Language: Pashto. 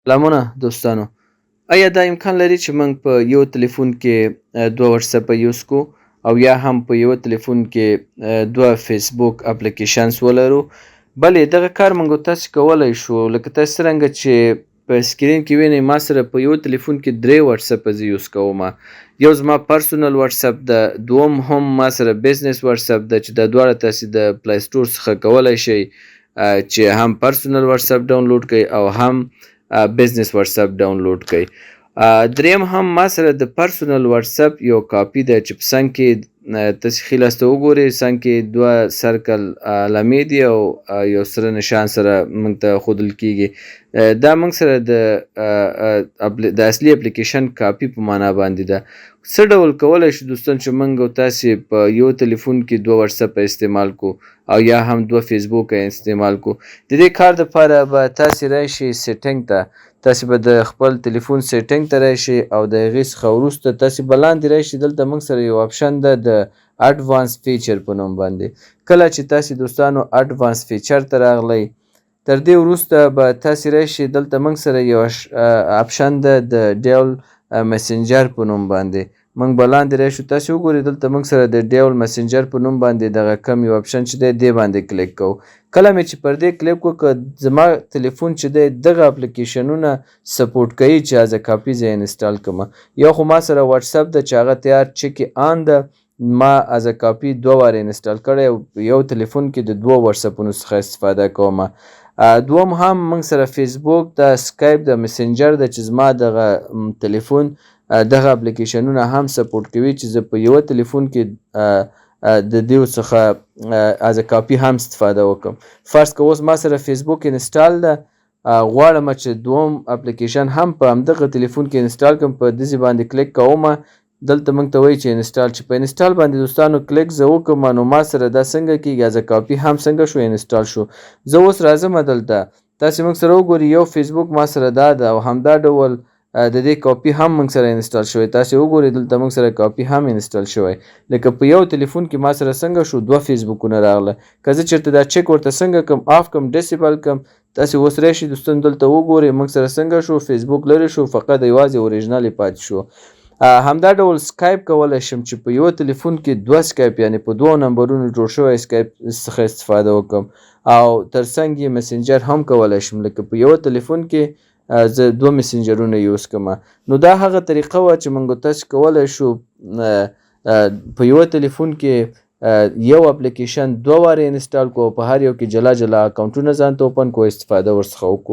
سلامونه دوستانو، ایا دا امکان لري چې موږ په یو تلیفون کې دوه واتساپ یوز کو او یا هم په یو تلیفون کې دوه فیسبوک اپلیکیشنز ولرو؟ بلې، دغه کار موږ تاسو کولی شو. لکه تاسو څرنګه چې په سکرین کې وینئ، ما سره په یو تلیفون کې درې واتساپ زه یوز کوم. یو زما پرسونل واتساپ ده، دوم هم ما سره بزنس واتساپ ده چې دا دواړه تاسو د پلی سټور څخه کولی شئ چې هم پرسونل واتساپ ډاونلوډ کړئ او هم بزنس واتساپ ډاونلوډ کړئ. دریم هم ما سره د پرسونل واتساپ یو کاپي ده چې په څنګ کې تاسو ښي لاس ته وګورئ، څنګ کې دوه سرکل علامې دي او یو سره نشان سره موږ ته ښودل کیږي. دا موږ سره د اصلي اپلیکیشن کاپي په معنا باندې ده. څه ډول کولی شو دوستان چې موږ او تاسې په یو تلیفون کې دوه واتساپ استعمال کو او یا هم دوه فیسبوک استعمال کو؟ د دې کار دپاره به تاسې راشئ سیټینګ ته، تاسې به د خپل تلیفون سیټینګ ته راشئ او د هغې څخه وروسته تاسې به لاندې راشئ. دلته موږ سره یو آپشن ده د اډوانس فیچر په نوم باندې. کله چې تاسې دوستانو اډوانس فیچر ته راغلئ، تر دې وروسته به تاسې راشئ، دلته موږ سره یو آپشن ده د ډیول مسنجر په نوم باندې. موږ به لاندې راشو، تاسې وګورئ، دلته موږ سره د ډیول مسنجر په نوم باندې دغه کم یو آپشن چې دی، دې باندې کلیک کوو. کله مې چې پر دې کلیک وکړ، زما تلیفون چې دی دغه اپلیکیشنونه سپورټ کوي چې از کاپي زه انسټال کړم. یو خو ما سره واتساپ ده چې هغه تیار چک آن ده، ما از کاپي دوه وارې انسټال کړی او یو تلیفون کې د دوو واتساپونو څخه استفاده کوم. دوم هم موږ سره فیسبوک ده، سکایپ ده، مسنجر ده چې زما دغه تلیفون دغه اپلیکیشنونه هم سپورټ کوي چې زه په یوه تلیفون کې د دیو څخه از کاپي هم استفاده وکم. فرض که اوس ما سره فیسبوک انسټال ده، غواړم چې دوم اپلیکیشن هم په همدغه تلیفون کې انسټال کړم، په دې باندې کلیک کوم. دلته موږ ته وایي چې انسټال، چې په انسټال باندې دوستانو کلیک زه وکړم، نو ما سره دا څنګه کیږي؟ از کاپي هم څنګه شو؟ انسټال شو. زه اوس راځم، دلته تاسې موږ سره وګورئ، یو فیسبوک ما سره دا ده او همدا ډول د دې کاپي هم موږ سره انسټال شوی. تاسې وګورئ، دلته موږ سره کاپي هم انسټال شوی. لکه په یو تلیفون کې ما سره څنګه شو؟ دوه فیسبوکونه راغله. که زه چېرته دا چک ورته څنګه کم، آف کم، ډیسیبل کم، تاسې اوس راشئ دوستان، دلته وګورئ، موږ سره څنګه شو؟ فیسبوک لرې شو، فقط یوازې اوریجنل یې پاتې شو. همدا ډول سکایپ کولی شم چې په یو تلیفون کې دوه سکایپ، یعنې په دوو نمبرونو جوړ شوی سکایپ څخه استفاده وکړم او ترڅنګ یې مسنجر هم کولی شم، لکه په یو تلیفون کې زه دوه مسنجرونه یوز کړم. نو دا هغه طریقه وه چې موږ تاسو کولی شو په یو تلیفون کې یو اپلیکیشن دوه وارې انسټال کو او په هر یو کې جلا جلا اکاونټونه ځان ته اوپن کو، استفاده ورڅخه وکړو.